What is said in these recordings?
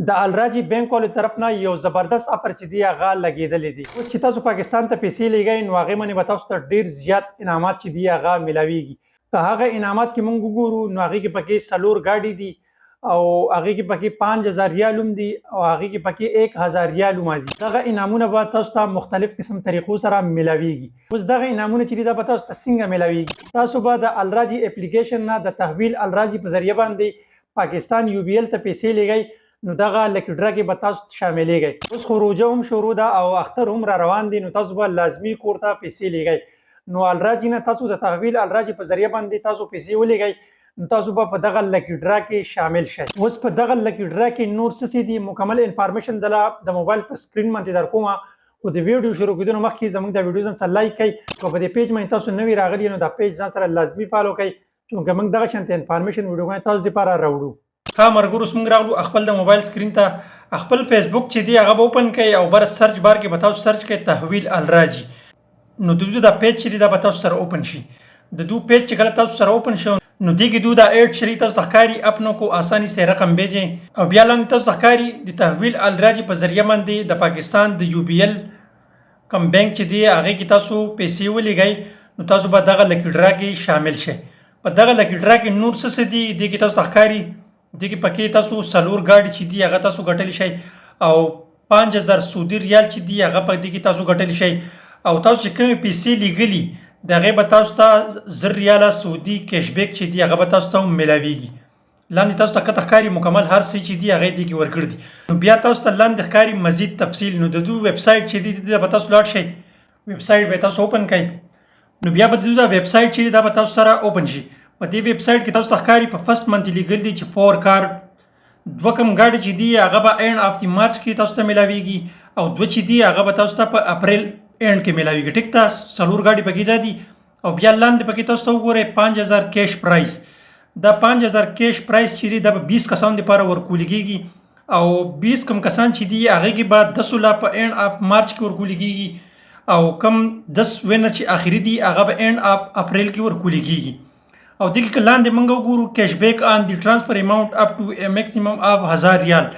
د الراجي بانک والو طرف نه یو زبردست افر چې دی هغه لګیدلی دی. اوس چې تاسو پاکستان ته پیسې لیږئ نو هغې باندې به تاسو ته ډیر زیات انعامات چې دی هغه ملاویږي. که هغه انعامات کې مونږ وګورو نو هغې کې پکې څلور ګاډي دي او هغې کې پکې 5000 ریال هم دي او هغې کې پکې 1000 ریال هم دي. دغه انعامونه به تاسو ته مختلف قسم طریقو سره ملاویږي. اوس دغه انعامونه چې دي دا به تاسو ته څنګه ملاویږي؟ تاسو به د الراجي اپلیکیشن نه د تحویل الراجي په ذریعه باندې پاکستان یو بي ایل ته پیسې لیږئ نو دغه لکي ډرا کې به تاسو شاملېږئ. اوس خو روژه هم شروع ده او اختر هم را روان دي نو تاسو به لازمي کور ته پیسې لیږئ. نو الراجي نه تاسو د تحویل الراجي په ذریعه باندې تاسو پیسې ولیږئ نو تاسو به په دغه لکي ډرا کې شامل شئ. اوس په دغه لکي ډرا کې نور څه څه دي مکمل انفارمیشن دله د موبایل په سکرین باندې در کوم، خو د ویډیو شروع کېدو مخکې زموږ د ویډیو ځان سره لایک کړئ. که په دې پیج باندې تاسو نوي راغلي نو دا پیج ځان سره لازمي فالو کړئ چونکه موږ دغه شانته انفارمیشن ویډیوګانې تاسو دپاره راوړو. ښه مرګور، اوس موږ راغلو خپل د موبایل سکرین ته. خپل فیسبوک چې دی هغه به اوپن کړئ او بر سرچ بار کې به تاسو سرچ کړئ تحویل الراجي. نو د دوی دا پیج چې دی دا به تاسو سره اوپن شي. د دوی پیج چې کله تاسو سره اوپن شي نو دې کې دوی دا ایډ شری تاسو ته ښکاري، اپنو کو آسانی سے رقم بھیجیں. او بیا لاندې تاسو ته ښکاري د تحویل الراجي په ذریعه باندې د پاکستان د یو بي ایل کوم بانک چې دی هغې کې تاسو پیسې ولیږئ نو تاسو به دغه لکي ډرا کې شامل شئ. په دغه لکي ډرا کې نور څه څه دي دې کې تاسو ته ښکاري، دې کې پکې تاسو څلور ګاډي چې دي هغه تاسو ګټلی شئ او 5000 سعودي ریال چې دي هغه په دې کې تاسو ګټلی شئ. او تاسو چې کومې پیسې لیږلي د هغې به تاسو ته 1000 ریاله سعودي کیش بیک چې دي هغه به تاسو ته هم میلاویږي. لاندې تاسو ته کته ښکاري مکمل هر څه چې دي هغه دې کې ورکړي دي. نو بیا تاسو ته لاندې ښکاري مزید تفصیل. نو د دوی ویب سایټ چې دي دې ته به تاسو لاړ شئ، ویب سایټ به تاسو اوپن کړئ. نو بیا به د دوی دا ویب سایټ چې دا به تاسو سره اوپن شي. په دې ویب سایټ کې تاسو ته ښکاري په فرست منت لیکل دي چې فور کار دوه کم ګاډي چې دي هغه به اینډ اف دی مارچ کې تاسو ته ملاویږي او دوه چې دي هغه به تاسو ته په اپریل اینډ کې ملاویږي. ټیک ته څلور ګاډي پکې دا دي. او بیا لاندې پکې تاسو ته وګورئ 5000 کیش پرایز. دا 5000 کیش پرایز چې دی دا به 20 کسانو لپاره ورکول کېږي او 20 کم کسان چې دي هغې کې به دسو لا په اینډ اف مارچ کې ورکول کېږي او کم 10 وینر چې آخري دي هغه به اینډ اف اپریل کې ورکول کېږي. او دې کې لاندې موږ وګورو کیش بیک آن دی ټرانسفر اماونټ اپ ټو ا میکسیمم اف 1000 ریال.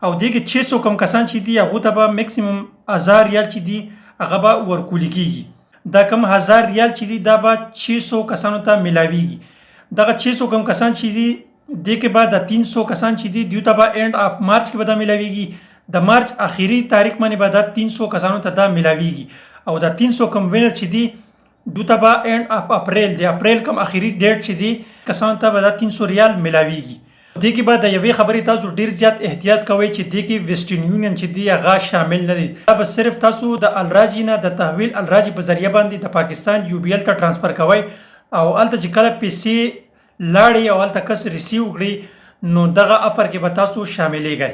او دې کې 600 کم کسان چې دي هغو ته به میکسیمم 1000 ریال چې دي هغه به ورکول کېږي. دا کم 1000 ریال چې دي دا به 600 کسانو ته ملاویږي. دغه 600 کم کسان چې دي دې کې به د 300 کسان چې دي دوی ته به اینډ اف مارچ کې به دا ملاویږي. د مارچ اخیری تاریخ باندې به دا 300 کسانو ته دا ملاویږي. او دا 300 کم وینر چې دي دوی ته به اینډ اف اپریل د اپریل کم اخیری ډیټ چې دي کسانو ته به دا 300 ریال ملاویږي. دې کې به د یوې خبرې تاسو ډیر زیات احتیاط کوئ چې دې کې ویسټرن یونین چې دی هغه شامل نه دی. دا به صرف تاسو د الراجي نه د تحویل الراجي په ذریعه باندې د پاکستان یو بي ایل ته ټرانسفر کوئ او هلته چې کله پیسې لاړې او هلته کس ریسیو کړي نو دغه افر کې به تاسو شاملېږئ.